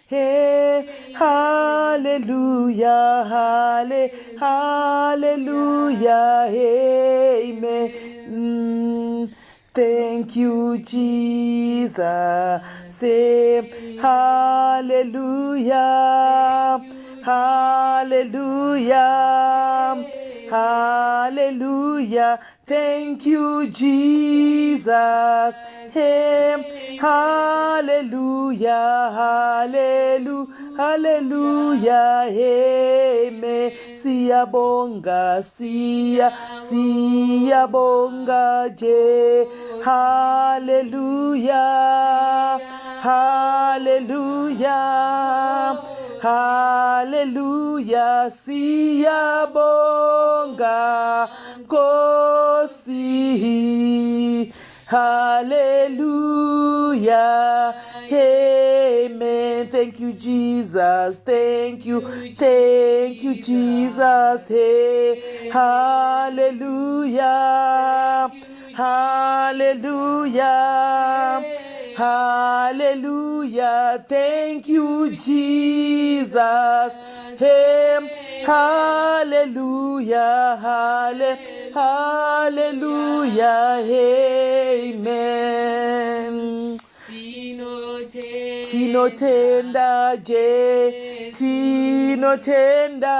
Hey, hallelujah, halle, hallelujah, amen. Thank you, Jesus. Say hallelujah, hallelujah, hallelujah. Thank you, Jesus. Hey, hallelujah, hallelujah, hallelujah. Amen. Siyabonga, siya, siyabonga, je. Hallelujah, hallelujah, hallelujah. Siyabonga, Nkosi. Hallelujah. Amen. Thank you, Jesus. Thank you. Thank you, Jesus. Hey. Hallelujah. Hallelujah. Hallelujah. Thank you, Jesus. Hey. Hallelujah. Halle Hallelujah. Amen. Tinotenda je tinotenda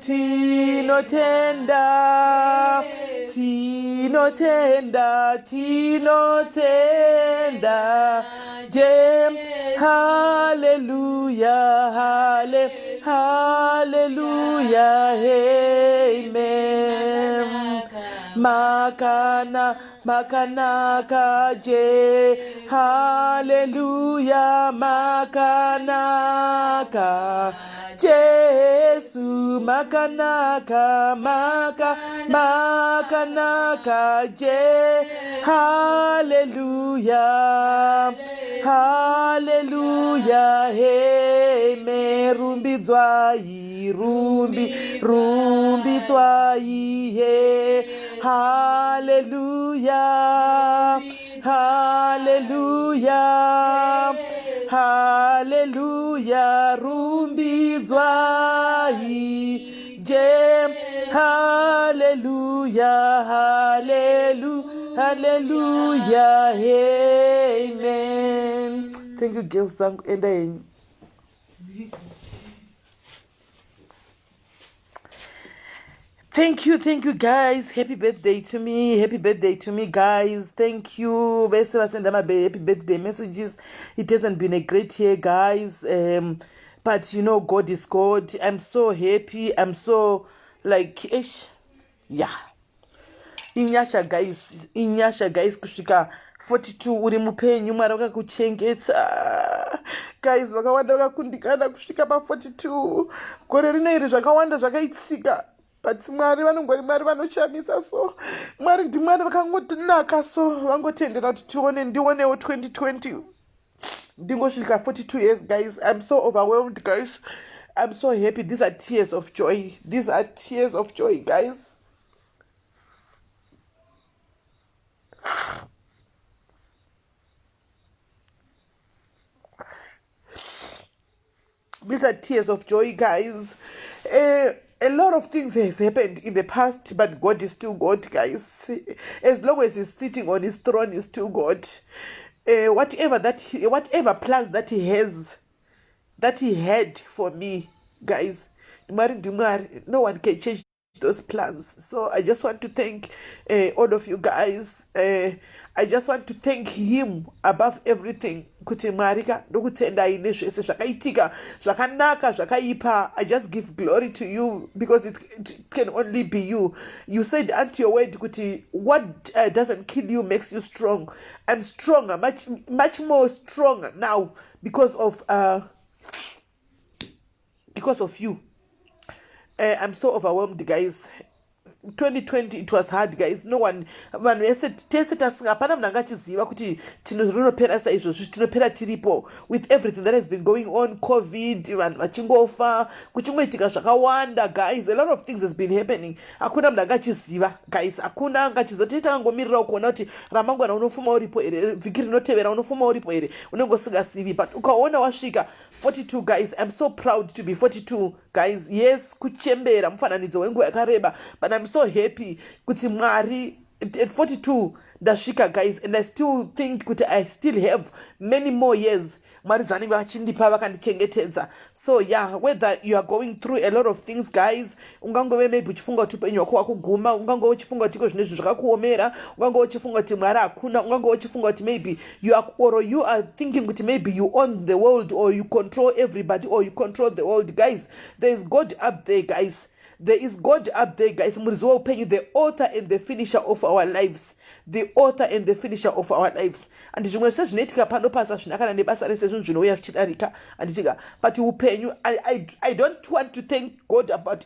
tinotenda tinotenda tinotenda je haleluya hale haleluya amen makana makanaka je haleluya makanaka jesu makanaka maka makanaka je haleluya haleluya heme rumbidzwai rumbi rumbidzwai he haleluya haleluya haleluya rumbidzwai je haleluya halelu haleluya amen. Thank you girls zangu, enda henyu. Thank you, thank you guys. Happy birthday to me. Happy birthday to me guys. Thank you. Vese vasenda ma happy birthday messages. It hasn't been a great year guys. But you know God is God. I'm so happy. I'm so like ish. Yeah. Inyasha guys, inyasha guys kusvika 42 uri mupenyu Mwari vakakuchengeta. Guys, vakawanda vakakundikana kusvika pa 42. Gore rino iri zvakawanda zvakaitika. But Mwari vanongori Mwari vanoshamisa so. Mwari ndiMwari vakangotinaka so vangotendera kuti tione ndionewo 2020. Ndingosvika 42 years guys. I'm so overwhelmed guys. I'm so happy. These are tears of joy. These are tears of joy guys. These are tears of joy guys. A lot of things has happened in the past, but God is still God guys. As long as he's sitting on his throne, he's still God. Whatever plans that he has, that he had for me guys, Mwari ndiMwari, no one can change those plans. So I just want to thank all of you guys. I just want to thank him above everything kuti Mwari ka ndokutendai nezvese zvakaitika zvakanaka zvakaipa. I just give glory to you because it can only be you. You said unto your word kuti what doesn't kill you makes you strong. I'm stronger, much, much more stronger now because of you. I'm so overwhelmed guys. 2020, it was hard, guys. No one, vanhu vese, tese tasinga, hapana munhu anga achiziva kuti rinopera saizvozvi, tinopera tiripo, with everything that has been going on, COVID, vanhu vachingofa, kuchingoitika zvakawanda. Guys, a lot of things has been happening. Hakuna munhu anga achiziva, guys. Hakuna anga achiziva. Tei takangomirirawo kuona kuti ramangwana unofuma uripo here, vhiki rinotevera unofuma uripo here, unenge usingazivi. But ukaona wasvika 42, guys, I'm so proud to be 42, guys. Yes, kuchembera mufananidzo wenguva yakareba, but I'm so happy kuti Mwari, at 42 ndasvika, guys, and I still think kuti I still have many more years Mwari dzavanenge vachindipa, vakandichengetedza. So yeah, whether you are going through a lot of things, guys, ungangove maybe uchifunga kuti upenyu hwako hwakuguma, ungangove uchifunga kuti iko zvino izvi zvakakuomera, ungangove uchifunga kuti Mwari hakuna, ungangove uchifunga kuti maybe you are, or you are thinking kuti maybe you own the world or you control everybody or you control the world, guys, there is God up there, guys. There is God up there, guys. Muridzi weupenyu, the author and the finisher of our lives, the author and the finisher of our lives. And zvimwe zvese zvinoitika pano pasi hazvina kana nebasa rese, zvinhu zvinouya zvichidarika, handitika? But upenyu, I don't want to thank God about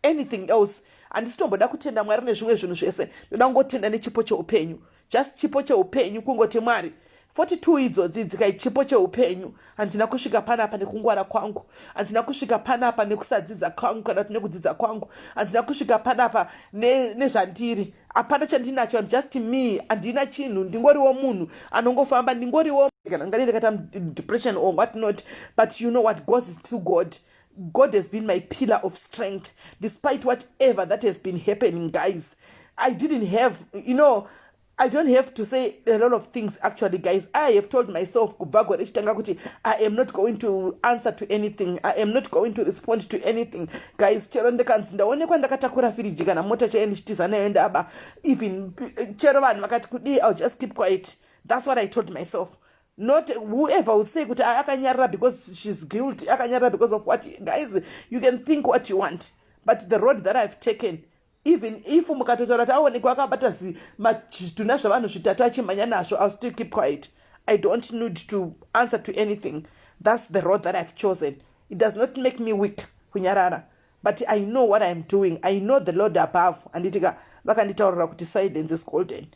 anything else. Handisi tomboda kutenda Mwari nezvimwe zvinhu zvese. Ndoda kungotenda nechipo cheupenyu, just chipo cheupenyu. Kungoti Mwari, 42 idzodzi dzikai chipo cheupenyu. Handina kusvika panapa nekungwara kwangu, handina kusvika panapa nekusadzidza kwangu kana kuti nekudzidza kwangu, handina kusvika panapa nezvandiri. Hapana chandinacho. I'm just me, handina chinhu, ndingoriwo munhu anongofamba, ndingoriwo kana ngadi ndakaita depression or what not. But you know what? God is still God. God has been my pillar of strength despite whatever that has been happening. Guys, I didn't have you know I don't have to say a lot of things, actually, guys. I have told myself kubva gore richitanga kuti I am not going to answer to anything, I am not going to respond to anything, guys. Chero ndikanzi ndaonekwa ndakatakura firiji kana mota chaiyo ndichitiza nayo ndaba, even chero vanhu vakati kudii, I'll just keep quiet. That's what I told myself. Not whoever would say kuti akanyarara because she's guilty, akanyarara because of what. Guys, you can think what you want, but the road that I've taken, even if mukatotaura kuti aonekwa akabata zvidhuna zvavanhu zvitatu achimhanya nazvo, I'll still keep quiet. I don't need to answer to anything. That's the road that I've chosen. It does not make me weak kunyarara, but I know what I'm doing. I know the Lord above, handitika? Vakanditaurira kuti silence is golden.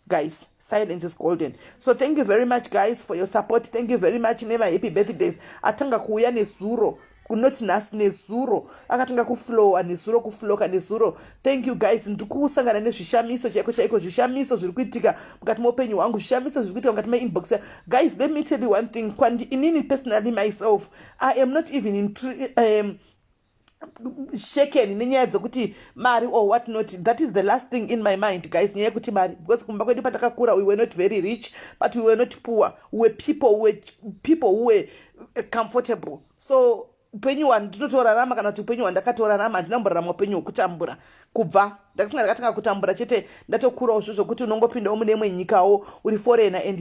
Guys, silence is golden. So thank you very much, guys, for your support. Thank you very much nemahappy birthdays atanga kuuya nezuro, kunoti nhasi, nezuro akatanga kuflowa nezuro, kufloka nezuro. Thank you, guys. Ndiri kusangana nezvishamiso chaiko chaiko, zvishamiso zviri kuitika mukati meupenyu hwangu, zvishamiso zviri kuitika mukati meinbox. Guys, let me tell you one thing. Kwandi inini personally, myself, I am not even in shaken nenyaya dzekuti mari or what not. That is the last thing in my mind, guys, nyaya yekuti mari, because kumba kwedu patakakura, we were not very rich, but we were not poor. We were people who were comfortable. So upenyu hwandinotorarama, kana kuti upenyu hwandakatorarama, handina kumborarama upenyu hwekutambura. Kubva ndakafunga ndakatanga kutambura chete ndatokurawo, zvo zvokuti unongopindawo mune imwe nyikawo uri foreigner and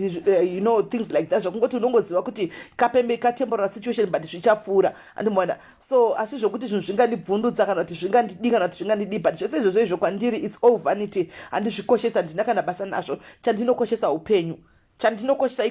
things like that, zvakungoti unongoziva kuti kapembe katemporary situation, but zvichapfuura, andimona? So asi zvokuti zvinhu zvingandibvundutsa kana kuti zvingandidi kana kuti zvingandidi, but zvese izvozvo izvo kwandiri, it's all vanity. Handizvikoshesa, handina kana basa nazvo. Chandinokoshesa upenyu, chandinokoshesa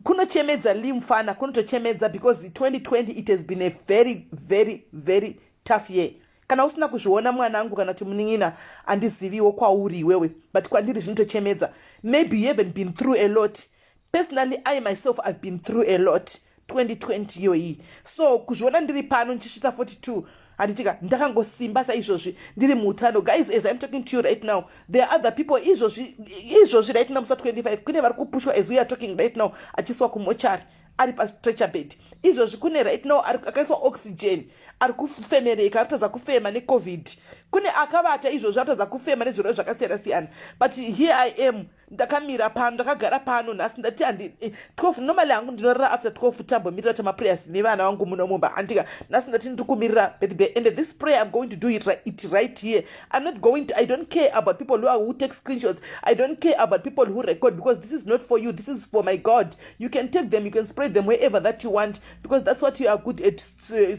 kunochemedza limfana, kunotochemedza, because 2020, it has been a very, very, very tough year. Kana usina kuzviona, mwanangu kana kuti munin'ina, handiziviwo kwauri iwewe, but kwandiri zvinotochemedza. Maybe you haven't been through a lot. Personally, I myself, I've been through a lot 2020 iyoyi. So kuzviona ndiri pano ndichisvitsa 42, handitika? Ndakangosimba saizvozvi, ndiri muutano. Guys, as I'm talking to you right now, there are other people izvozvi izvozvi right now, musa 25, kune vari kupushwa as we are talking right now, achiiswa kumochari, ari pastretcher bed izvozvi. Kune right now akaiswa oxygen, ari kufemereka, ari kutadza kufema neCOVID. Kune akavata izvozvi, atadza kufema nezvirwere zvakasiyana siyana. But here I am, ndakamira pano, ndakagara pano nhasi. Ndati handi 12, normally hangu ndinorara after 12, tambomirira tamaprayers nevana vangu muno mumba, handika? Nhasi ndati ndiri kumirira birthday, and this prayer, I'm going to do it right here. I'm not going to, I don't care about people who take screenshots. I don't care about people who record, because this is not for you, this is for my God. You can take them, you can spread them wherever that you want, because that's what you are good at,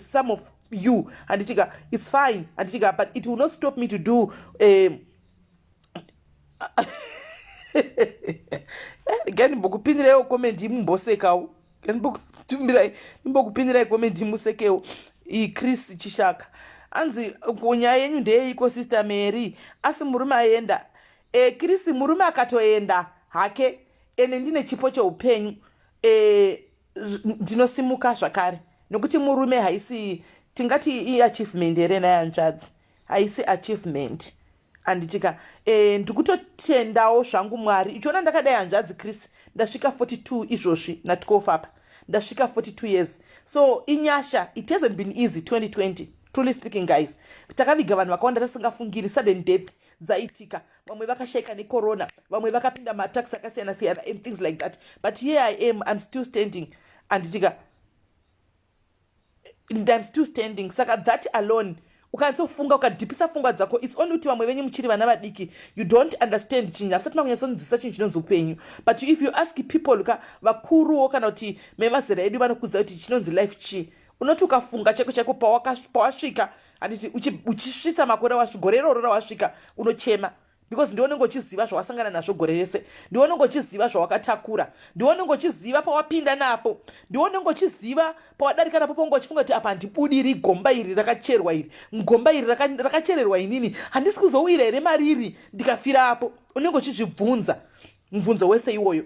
some of you, handitika? It's fine, handitika? But it will not stop me to do ngani. Mbokupindiraiwo comment, mumbosekawo. Ndimbokupindirai comment, musekewo. Chris Chishaka. Anzi nyaya yenyu ndeyeiko Sister Mary? Asi murume aenda. E, Chris murume akatoenda hake ende ndine chipo cheupenyu e, ndinosimuka zvakare nokuti murume haisi tingati iachievement here naye hanzvadzi haisi achievement anditika e, ndikutotendawo zvangu mwari ichiona ndakadai hanzvadzi chris ndasvika 42 izvozvi na 12 apa ndasvika 42 years so inyasha it hasn't been easy 2020 truly speaking guys takaviga vanhu vakawanda tasingafungiri sudden death dzaitika vamwe vakashaika necorona vamwe vakapinda matax akasiyana siyana and things like that but here i am i'm still standing anditika and i'm still standing saka that alone ukanyatsofunga ukadhipisa pfungwa dzako its only kuti vamwe venyu muchiri vana vadiki you don't understand chinhu hamusati makunyatsonzwisa chinhu chinonzi upenyu but if you ask people ka vakuruwo kana kuti mevazera edu vanokudza kuti chinonzi life chii unoti ukafunga chaiko chaiko pawasvika handiti uchisvitsa makore gore iroro rawasvika unochema because ndiwe unenge uchiziva zvawasangana nazvo gore rese ndiwe unenge uchiziva zvawakatakura ndiwe unenge uchiziva pawapinda napo ndiwe unenge uchiziva pawadarika napo paunge uchifunga kuti apa handibudiri gomba iri rakacherwa iri gomba iri rakachererwa inini handisi kuzowira here mariri ndikafira apo unenge uchizvibvunza mubvunzo wese iwoyo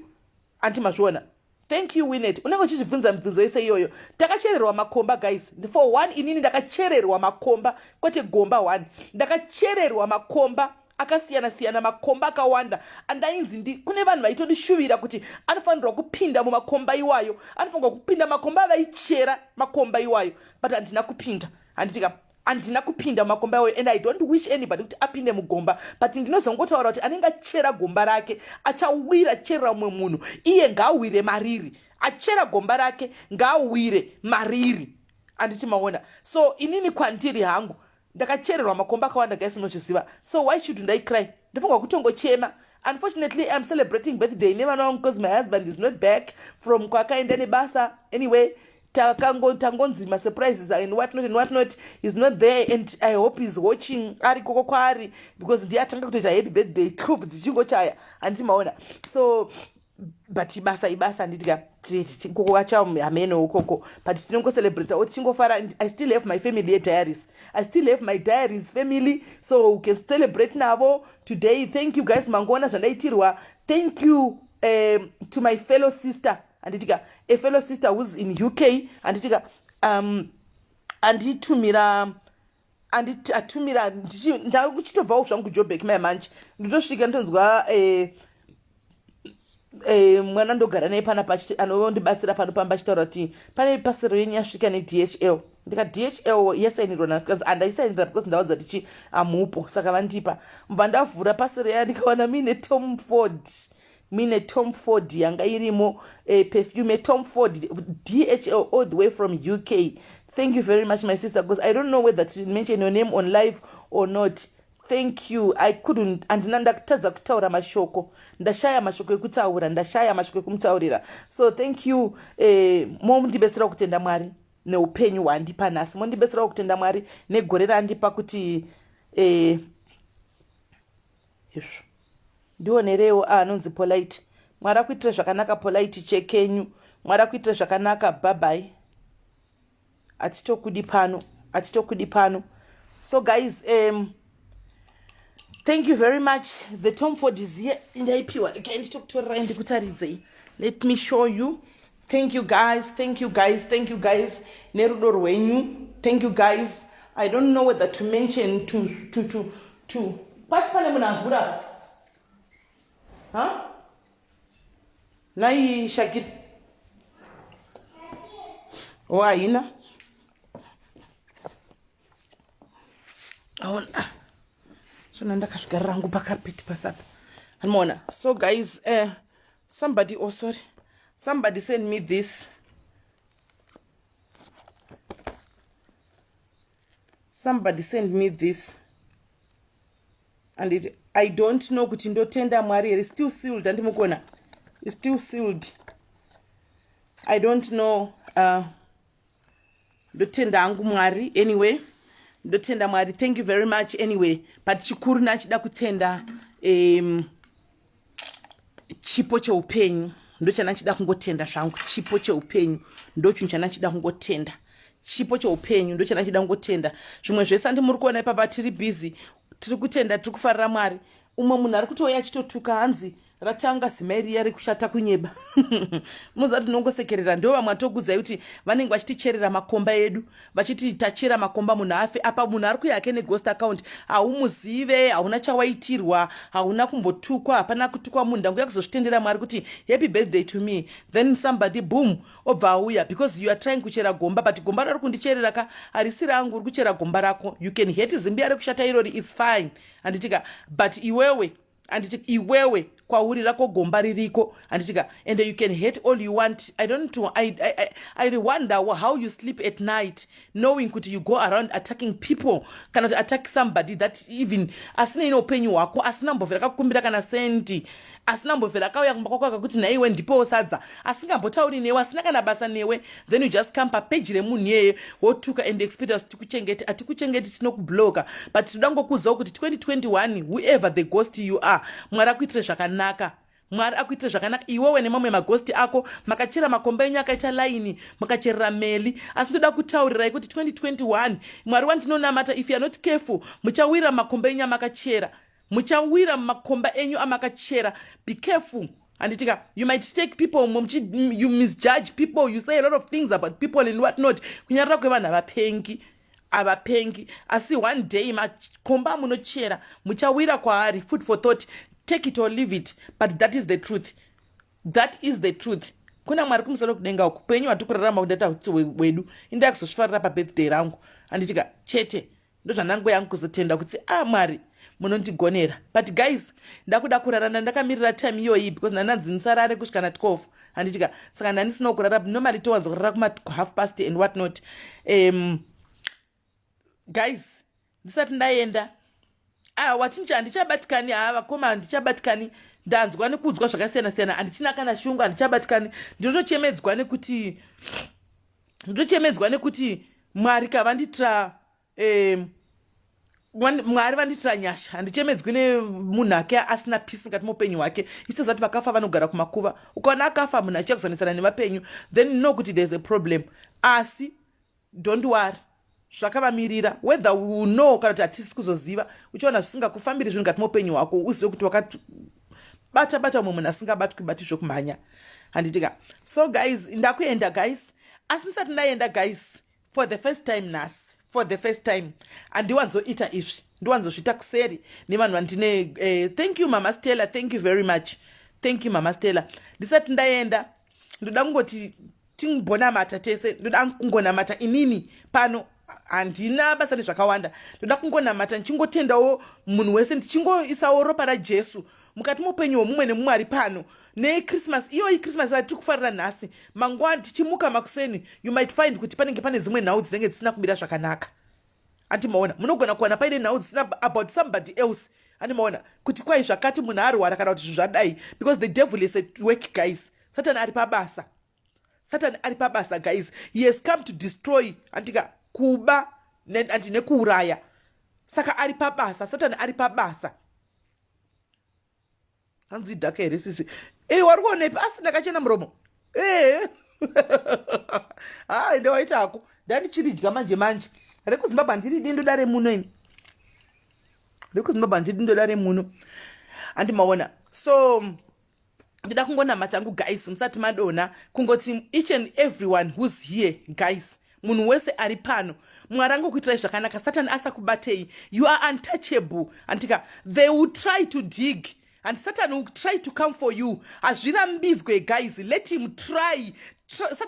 anti mazviona Thank you Winnet. Unenge uchizvibvunza mibvunzo yese iyoyo. Takachererwa makomba guys. For one inini ndakachererwa makomba kwete gomba one. Ndakachererwa makomba akasiyana siyana makomba akawanda andainzi ndi kune vanhu vaitondishuvira kuti anofanirwa kupinda mumakomba iwayo anofanirwa kupinda makomba avaichera makomba iwayo but handina kupinda handitika handina kupinda mumakomba iwayo and i don't wish anybody kuti apinde mugomba but ndinozongotaura kuti anenge achera gomba rake achawira cherera mumwe munhu iye ngaawire mariri achera gomba rake ngaawire mariri anditi maona so inini kwandiri hangu ndakachererwa makomba akawanda guys munozviziva so why should ndai cry ndofanirwa kutongochema unfortunately im celebrating birthday nevana vangu because my husband is not back from kwakaenda nebasa anyway takango tangonzi masurprises and what not and what not is not there and i hope is watching ari koko kwaari because ndiye atanga kutoita happy birthday 12 dzichingochaya handiti maona so but ibasa ibasa handiti ka koko vacha hameno ukoko but tinongocelebrata o tichingofara i still have my family yediaries i still have my diaries family so we can celebrate navo today thank you guys mangoona zvandaitirwa thank you um, to my fellow sister handitika a fellow sister who's in uk handitika um, anditumira atumira ndakuchitobvawo zvangu jobek mai manje ndotosvika ndonzwa eh, eh, mwana ndogara naye panapa anondibatsira pano pamba achitaura kuti pane pasero yenyu yasvika nedhl ndika dhl yasainirwa because andaisainira because ndaudza tichi amupo saka vandipa mbva ndavhura pasero yaya ndikawana muine tom ford mine tom ford yanga irimo eh, perfume tom ford dhl all the way from uk thank you very much my sister because i don't know whether to mention your name on live or not thank you i couldn't andina ndatadza kutaura mashoko ndashaya mashoko ekutaura ndashaya mashoko ekumutaurira so thank you eh, mondibetsera kutenda mwari neupenyu hwandipa nhasi mondibetserawo kutenda mwari negore randipa kuti eh, izvo ndionerewo ah, anonzi polite mwari akuitire zvakanaka polite chekenyu mwari akuitire zvakanaka bye hatitokudi pano hatitokudi pano so guys um, thank you very much the tom ford is here ndaipiwa regai nditokutorerai ndikutaridzei let me show you thank you guys thank you guys thank you guys nerudo rwenyu thank you guys i don't know whether to mention to to to to pasi pane munhu avhura ha nai shakiri o haina aona sona ndakazvigarira hangu pacarpet pasapa anoona so guys uh, somebody oh sorry somebody send me this somebody send me this and it, i don't know kuti ndotenda mwari here still sealed andimukona still sealed i don't know uh, ndotenda hangu mwari anyway ndotenda mwari thank you very much anyway but chikuru nachida kutenda um, chipo cheupenyu ndochanachida kungotenda zvangu chipo cheupenyu ndochinhu chanachida kungotenda Chipo cheupenyu ndochana chida kungotenda. Zvimwe zvese andi muri kuona ipapa, tiri busy, tiri kutenda, tiri kufarira Mwari. Umwe munhu ari kutouya achitotuka, hanzi ratanga zimai riya rekushata kunyeba. Munoziva tinongosekerera. Ndo vamwe atokudzai kuti vanenge vachiticherera makomba edu, vachiti tachera makomba, munhu afe. Apa munhu ari kuyake neghost account, haumuzive, hauna chawaitirwa, hauna kumbotukwa, hapana kutukwa munhu. Ndanguya kuzozvitendera Mwari kuti happy birthday to me, then somebody, boom, obva auya because you are trying kuchera gomba, but gomba rari kundicherera ka harisi rangu, uri kuchera gomba rako. You can hate zimbiya rekushata irori, it's fine, handitika? But iwewe, handiti iwewe kwauri rako gomba ririko, handitika? And you can hate all you want. I don't I wonder how you sleep at night knowing kuti you go around attacking people, kana kuti attack somebody that even asina ine upenyu hwako, asina mbovhera kakukumbira kana sendi, asina mbovhera akauya kumba kwako akakuti naiwe ndipowo sadza, asingambotauri newe, asina kana basa newe. Then you just come papeji remunhu iyeye wotuka and expect us tikuchengeti. Hatikuchengeti, tinokubloka. But tinoda ngokuudzawo kuti 2021, whoever the ghost you are, Mwari akuitire zvakanaka, Mwari akuitire zvakanaka iwewe nemamwe maghost ako. Makachera makomba enyu akaita laini, makacherera meli. Asi ndoda kutaurirai kuti 2021, Mwari wandinonamata, if you are not careful, muchawira makomba enyu amakachera, muchawira mumakomba enyu amakachera. Be careful, handitika? You might take people, you misjudge people, you say a lot of things about people and what not. Kunyarara kwevanhu havapengi, havapengi. Asi one day makomba amunochera muchawira kwaari. Food for thought, take it or leave it, but that is the truth, that is the truth. Kuna Mwari kumusoro kudenga uku. Penyu hwati kurarama kundata utsi hwedu. Indaa kuzozvifarira pabirthday rangu, handitika? Chete ndozvanango yangu kuzotenda kuti a ah, Mwari munondigonera. But guys, ndakuda kurara. Ndandakamirira time iyoyi because ndananzi ndisarare kusvika na12, handitika? Saka ndandisina kurara. Normally towanza kurara kuma half past and what not. Guys, ndisati ndaenda, ah, watinji handichabatikani. Ha, vakoma, handichabatikani. Ndanzwa nekuudzwa zvakasiyana siyana, handichina kana shungu, handichabatikani. Ndinotochemedzwa nekuti Mwari kavanditira, Mwari vanditira nyasha. Handichemedzwi nemunhu ake asina peace mukati meupenyu hwake. Isitozati vakafa vanogara kumakuva. Ukaona akafa munhu achiya kuzonesana nevapenyu, then know kuti there is a problem. Asi don't worry, zvakavamirira, whether we know kana kuti hatisi kuzoziva. Uchiona zvisingakufambiri zvinhu ngati muupenyu hwako, uzive kuti wakabata bata umwe munhu asingabatwi bati zvokumhanya, handitika? So guys, ndakuenda guys. Asi ndisati ndaenda guys, for the first time nhasi, for the first time, handiwanzoita izvi, ndiwanzozviita kuseri nevanhu vandine. Thank you, Mama Stella, thank you very much, thank you, Mama Stella. Ndisati ndaenda, ndoda kungoti timbonamata tese. Ndoda kungonamata inini pano, handina basa nezvakawanda. Ndoda kungonamata ndichingotendawo munhu wese, ndichingoisawo ropa raJesu mukati meupenyu hwomumwe nemumwe ari pano neChristmas iyoyi. Christmas atiri kufarira nhasi, mangwana tichimuka makuseni, you might find kuti panenge pane dzimwe nhau dzinenge dzisina kumira zvakanaka. Andimaona munogona kuwana paine nhau dzisina about somebody else. Andimaona kuti kwai zvakati, munhu arwara, kana kuti zvinhu zvadai, because the devil is at work, guys. Satani ari pabasa, Satani ari pabasa guys. He has come to destroy, andika, kuba andi nekuuraya. Saka ari pabasa, Satani ari pabasa. Hanzi dhaka here sisi? E, wari kuonepi? Asi ndakachena muromo. E, hai, ndewaitako. Ndandichiridya manje manje. RekuZimbabwe handiridi, ndoda remuno ini. RekuZimbabwe handidi, ndoda remuno, handimaona? So ndoda kungonamata angu guys, musati madonha, kungoti each and everyone who's here guys, munhu wese ari pano, Mwari angokuitirai zvakanaka, Satani asakubatei. You are untouchable, andika? They will try to dig and Satan will try to come for you. Hazvirambidzwe guys, let him try.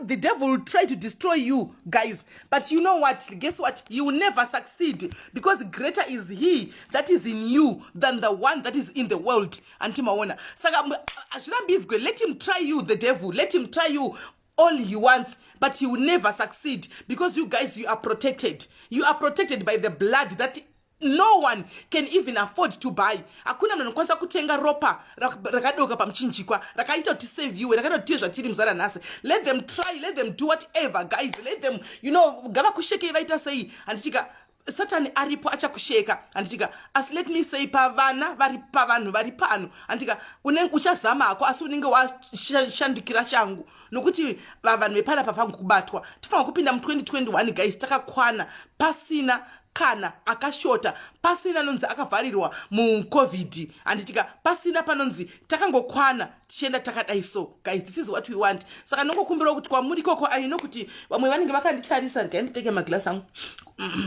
The devil will try to destroy you guys, but you know what? Guess what? You will never succeed, because greater is he that is in you than the one that is in the world, antimaona? Saka hazvirambidzwe. Let him try you, the devil, let him try you all he wants, but he will never succeed, because you guys, you are protected. You are protected by the blood that no one can even afford to buy. Hakuna munhu anokwanisa kutenga ropa rakadoka pamuchinjikwa, rakaita kuti save you, rakaita kuti tive zvatiri muzuva ranhasi. Let them try, let them do whatever guys, let them ngavakushekei, vaita sei, handichika? Satani aripo, achakusheka, handitika? Asi let me say, pavana vari, pavanhu vari pano, handitika, unenge uchazama hako, asi unenge washandukira shangu, nokuti vanhu vepanapa pangu kubatwa. Tifanira kupinda mu2021, guys, takakwana, pasina kana akashota, pasina anonzi akavharirwa muCOVID, handitika? Pasina panonzi, takangokwana, tichienda takadai. So guys, this is what we want. Saka ndongokumbirawo kuti kwamuri ikoko, aino kuti vamwe vanenge vakanditarisa, regai ndipfeke magirasi angu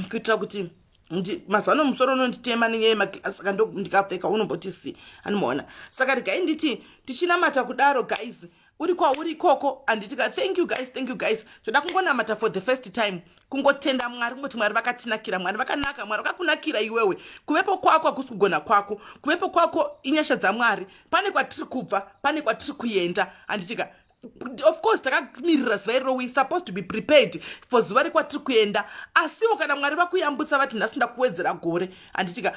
kuitira kuti mazuva ano musoro unonditema nenyaya yemagirasi, saka ndikapfeka unomboti si anomaona. Saka regai nditi tichinamata kudaro, guys, uri kwauri ikoko, handitika? Thank you guys, thank you guys. Toda kungonamata for the first time, kungotenda Mwari, kungoti Mwari vakatinakira, Mwari vakanaka, Mwari vakakunakira iwewe. Kuvepo kwako hakusi kugona kwako, kuvepo kwako inyasha dzaMwari. Pane kwatiri kubva, pane kwatiri kuenda, handitika? Of course takamirira zuva iroro, we supposed to be prepared for zuva rekwatiri kuenda. Asiwo kana Mwari vakuyambutsa, vati nhasi ndakuwedzera gore, handitika,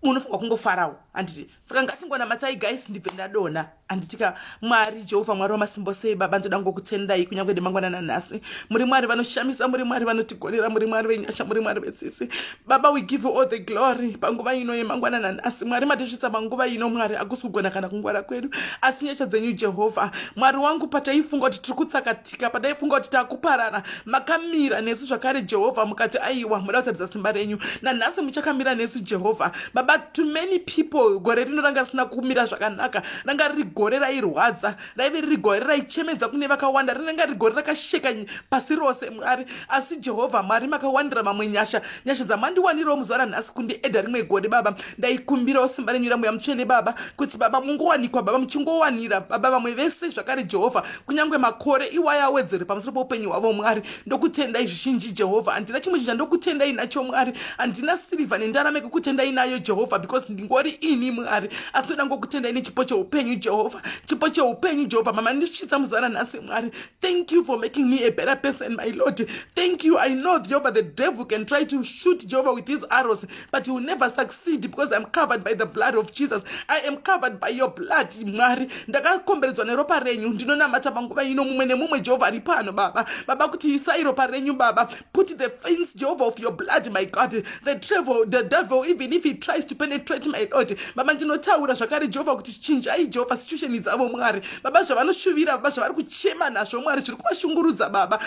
munofunga kungofarawo, handiti? Saka ngatingonamatai guys, ndibve ndadonha, handitika? Mwari Jehovha, Mwari wamasimbo sei, Baba, ndoda ngokutendai kunyange nemangwanana nhasi. Muri Mwari vanoshamisa, muri Mwari vanotigonera, muri Mwari venyasha, muri Mwari vetsitsi. Baba, we give you all the glory panguva ino yemangwanana nhasi. Mwari, matisvitsa panguva ino. Mwari, hakusi kugona kana kungwara kwedu, asi nyasha dzenyu, Jehovha Mwari wangu. Pataifunga kuti tiri kutsakatika, pataifunga kuti takuparara, makamira nesu zvakare, Jehovha, mukati aiwa, muda kutaridza simba renyu. Nanhasi muchakamira nesu, Jehovha. Baba, to many people gore rino ranga risina kumira zvakanaka, ranga riri gore rairwadza, raive riri gore raichemedza kune vakawanda, rinenge riri gore rakasheka pasi rose, Mwari. Asi Jehovha Mwari, makawandira mamwe nyasha, nyasha dzamandiwanirawo muzuva ranhasi kundiedha rimwe gore. Baba, ndaikumbirawo simba renyu raMweya Mutsvene, Baba, kuti Baba mungowanikwa, Baba, muchingowanira Baba vamwe vese zvakare, Jehovha, kunyange makore iwaya awedzere pamusoro poupenyu hwavo. Mwari, ndokutendai zvizhinji, Jehovha. Handina chimwe chinhu chandokutendai nacho, Mwari. Handina sirivha nendarama yekukutendai nayo, Jehovha, because ndingori ini, Mwari. Asi ndoda ngokutendai nechipo cheupenyu, Jehovha, chipo cheupenyu, Jehovha. Mama ndisvitsa muzuva ranhasi, Mwari. Thank you for making me a better person, my Lord. Thank you. I know, Jehovah, the devil can try to shoot, Jehovah, with his arrows, but he will never succeed because I'm covered by the blood of Jesus. I am covered by your blood. Mwari, ndakakomberedzwa neropa renyu. Ndinonamata panguva ino mumwe nemumwe, Jehovha, ari pano, Baba, Baba, kuti isai ropa renyu, Baba. Put the fence, Jehovah, of your blood, my God. The devil, even if he tries to penetrate, my Lord, Baba, ndinotaura zvakare, Jehovha, kuti chinjai, Jehovha, situation dzavo, Mwari. Baba, zvavanoshuvira, Baba, zvavari kuchema nazvo, Mwari, zviri kuvashungurudza, Baba,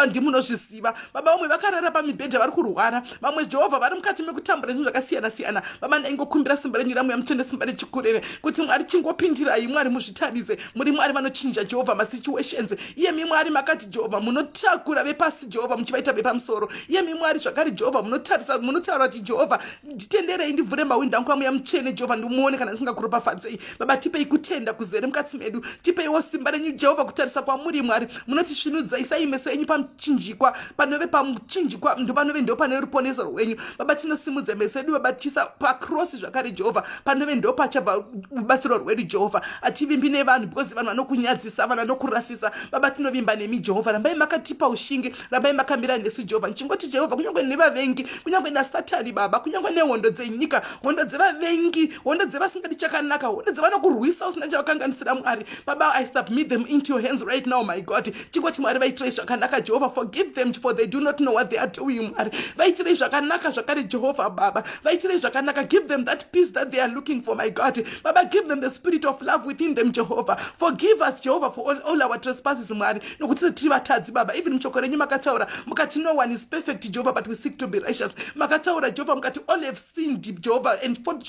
ndimunozviziva. Baba, vamwe vakarara pamibhedha vari kurwara, vamwe, Jehovha, vari mukati mekutambura zvinhu zvakasiyana siyana. Baba, ndaingokumbira simba renyu raMweya Mutsvene, simba rechikurere, kuti Mwari chingopindirai, Mwari, muzvitarise. Muri Mwari vanochinja, Jehovha, masituations. Iyemi Mwari makati, Jehovha, munotakura vepasi, Jehovha, muchivaita vepamusoro. Iyemi Mwari zvakare, Jehovha, munotarisa, munotaura kuti, Jehovha, nditenderei ndivhure mawindo angu aMweya Mutsvene, Jehovha, ndimuone kana ndisingakuropafadzei. Baba, tipei kutenda kuzere mukati medu, tipeiwo simba renyu, Jehovha, kutarisa kwamuri. Mwari, munotisvinudza, isai meso enyu pamuchinjikwa, panove pamuchinjikwa ndopanove ndo pane ruponeso rwenyu. Baba, tinosimudza meso edu, Baba, tiisa pakrosi zvakare, Jehovha, panove ndo pachabva rubatsiro rwedu. Jehovha, hativimbi nevanhu because vanhu vanokunyadzisa, vanhu vanokurasisa. Baba, tinovimba nemi, Jehovha. Rambai makatipa ushingi, rambai makamira nesu, Jehovha. Ndichingoti, Jehovha, kunyange nevavengi, kunyange naSatani, Baba, kunyange nehondo dzenyika, hondo dzevavengi, hondo dzevasingadi chakanaka, hondo dzevanokurwisa usina chavakanganisira, Mwari, Baba, I submit them into your hands right now, my God. Chingoti, Mwari, vaitirei zvakanaka. Jehovha, forgive them, for they do not know what they are doing. Mwari, vaitirei zvakanaka zvakare, Jehovha. Baba, vaitirei zvakanaka. Give them that peace that they are looking for, my God. Baba, give them the spirit of love within them. Jehovah, forgive us, Jehovah, for all our trespasses, Mwari, nokuti tiri vatadzi, Baba. Even mushoko renyu makataura mukati no one is perfect, Jehovah, but we seek to be righteous. Makataura, Jehovah, mukati all have sinned, Jehovah, and fall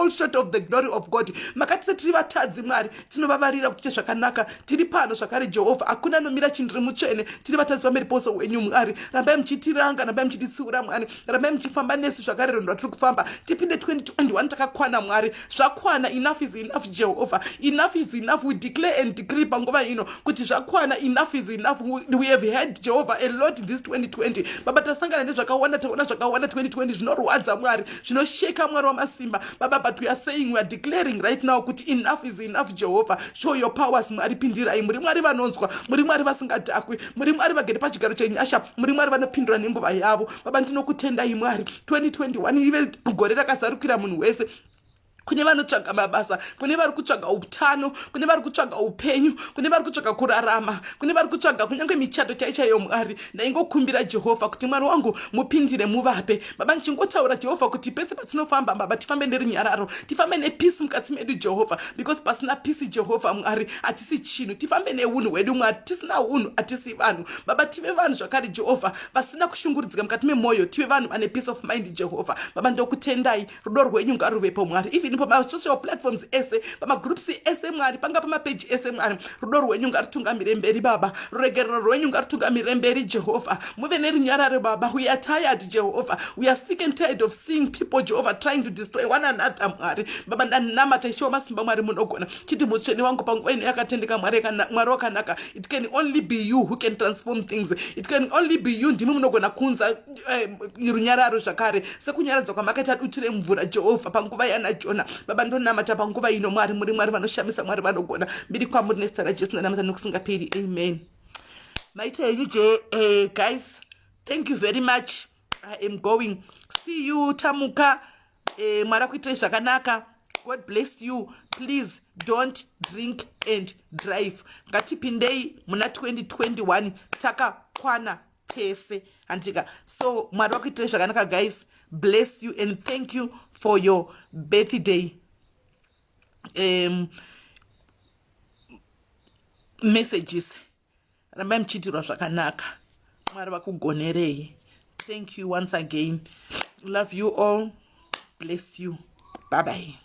short of the glory of God. Makati setiri vatadzi, Mwari, tinovavarira kuti zvakanaka. Tiri pano zvakare, Jehovha, hakuna anomira chindiri mutsvene. Tiri vatadzi pamberi pose wenyu, Mwari. Rambai muchitiranga, rambai muchititsiura, Mwari. Rambai muchifamba nesu zvakare rwendo rwatiri kufamba, tipinde 2021 takakwana. Mwari, zvakwana. Enough is enough, Jehovha. Enough is enough. We declare and decree panguva ino kuti zvakwana. Enough is enough. We have had, Jehovha, a lot this 2020. Baba, tasangana nezvakawanda, taona zvakawanda 2020 zvinorwadza, Mwari, zvinosheka, Mwari wamasimba, Baba. But we are saying, we are declaring right now kuti enough is enough. Jehovha, show your powers. Mwari, pindirai. Muri Mwari vanonzwa, muri Mwari vasingadhakwi, muri Mwari vagere pachigaro chenyasha, muri Mwari vanopindura nenguva yavo. Baba, ndinokutendai, Mwari. 2021 ive gore rakazarukira munhu wese. Kune vanotsvaga mabasa, kune vari kutsvaga utano, kune vari kutsvaga upenyu, kune vari kutsvaga kurarama, kune vari kutsvaga kunyange michato chai chaiyo, Mwari, ndaingokumbira Jehovha kuti Mwari wangu mupindire, muvape. Baba, ndichingotaura, Jehovha, kuti pese patinofamba, Baba, tifambe nerunyararo, tifambe nepeace mukati medu, Jehovha, because pasina peace, Jehovha Mwari, hatisi chinhu. Tifambe neunhu hwedu, Mwari. Tisina unhu hatisi vanhu. Baba, tive vanhu zvakare, Jehovha, vasina kushungurudzika mukati memwoyo. Tive vanhu vane peace of mind, Jehovha. Baba, ndokutendai. Rudo rwenyu ngaruvepo, Mwari, even pamasocial platforms ese, pamagroups ese, Mwari, panga pamapeji ese. Mwari, rudo rwenyu ngarutungamire mberi. Baba, ruregerero rwenyu ngarutungamire mberi. Jehovha, muve nerunyararo. Baba, we are tired, Jehovha. We are sick and tired of seeing people, Jehovha, trying to destroy one another. Mwari, Baba, ndanamata. Ishe wamasimba, Mwari munogona. Chiti mutsvene wangu panguva ino yakatendeka. Mwari, Mwari wakanaka, it can only be you who can transform things. It can only be you. Ndimi munogona kuunza runyararo zvakare, sekunyaradza kwamakaita dutu remvura, Jehovha, panguva yana Jona. Baba, ndonamata panguva ino. Mwari, muri Mwari vanoshamisa, Mwari vanogona. Mbiri kwamuri. Nezita raJesu ndanamata nokusingaperi, amen. Maita henyu je guys, thank you very much. I am going. See you tamuka. Mwari akuitirai zvakanaka. God bless you. Please don't drink and drive. Ngatipindei muna 2021 takakwana tese, handika? So Mwari vakuitirai zvakanaka, guys. Bless you and thank you for your birthday messages. Rambai muchiitirwa zvakanaka. Mwari vakugonerei. Thank you once again. Love you all. Bless you. Bye bye.